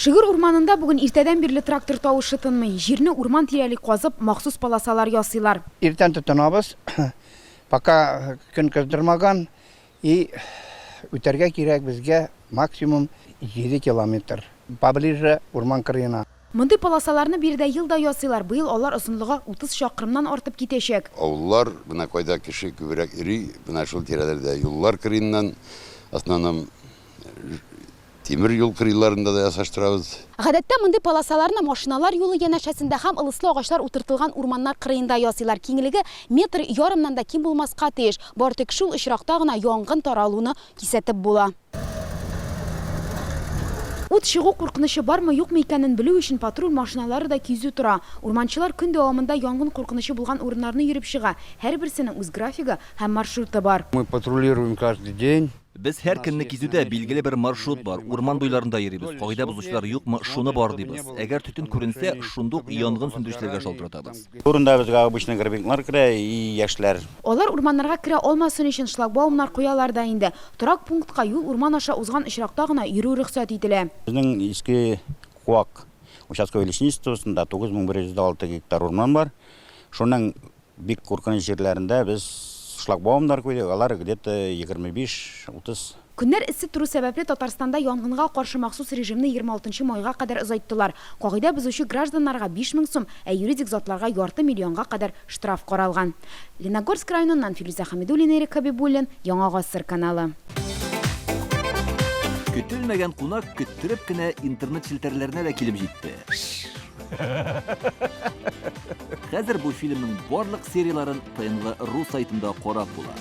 Шөгер урманында бүген иртәдән бирле трактор тавышы тынмый. Җирне урман тирәли казып, махсус полосалар ясыйлар. Иртән тотынабыз, пока көн кыздырмаган, и үтәргә кирәк безгә максимум җиде километр, поближе урман кырыена. Мондый полосаларны биредә ел да ясыйлар, быел алар озынлыгы 30 чакрымнан артып китәчәк. Авыллар, менә кайда кеше күбрәк йөри, менә шул тирәләрдә юллар кырыеннан, основном тимер юл кырыйларында да ясаштырабыз. Гадәттә мондый полосаларны машиналар юлы янәшәсендә һәм ылыслы агачлар утыртылган урманнар кырыенда ясыйлар. Киңлеге метр ярымнан да ким булмаска тиеш. Бары тик шул очракта гына янгын таралуны кисәтеп була. Ут чыгу куркынычы бармы-юкмы икәнен белү өчен патруль машиналары да кизү тора. Урманчылар көн дәвамында янгын куркынычы булган урыннарны йөреп чыга. Һәрберсенең үз графигы һәм маршруты бар. Мы патрулируем каждый день. Без һәр көнне кизүдә, билгеле бер маршрут бар. Урман буйларында йөрибез, кагыйдә бозучылар юкмы, шуны барлыйбыз. Әгәр төтен күренсә, шундук янгын сүндерүчеләргә шалтыратабыз. Урында безгә обычно грабинглар керә и яшьләр. Алар урманнарга керә алмасын өчен шлагбаумнар куялар да инде. Торак пунктка юл урман аша узган очракта гына йөрү рөхсәт ителә. Безнең Иске Куак участковый лесничествосында 9106 гектар урман бар. Шуның бик куркыныч җирләрендә без шлагбаумнар куйдык, алар где-то 25-30. Көннәр эссе тору сәбәпле, Татарстанда янгынга каршы махсус режимны 26 нчы майга кадәр озайттылар. Кагыйдә бозучы гражданнарга 5000 сум, ә юридик затларга ярты миллионга кадәр штраф каралган. Леногорск районыннан Филүзә Хәмидуллина, Ирек Хәбибуллин, Яңа Гасыр каналы. Көтелмәгән кунак көттереп кенә интернет челтәрләренә дә килеп җитте. Хәзер бу фильмның барлык серияләрен ТНВ.ру сайтында карап була.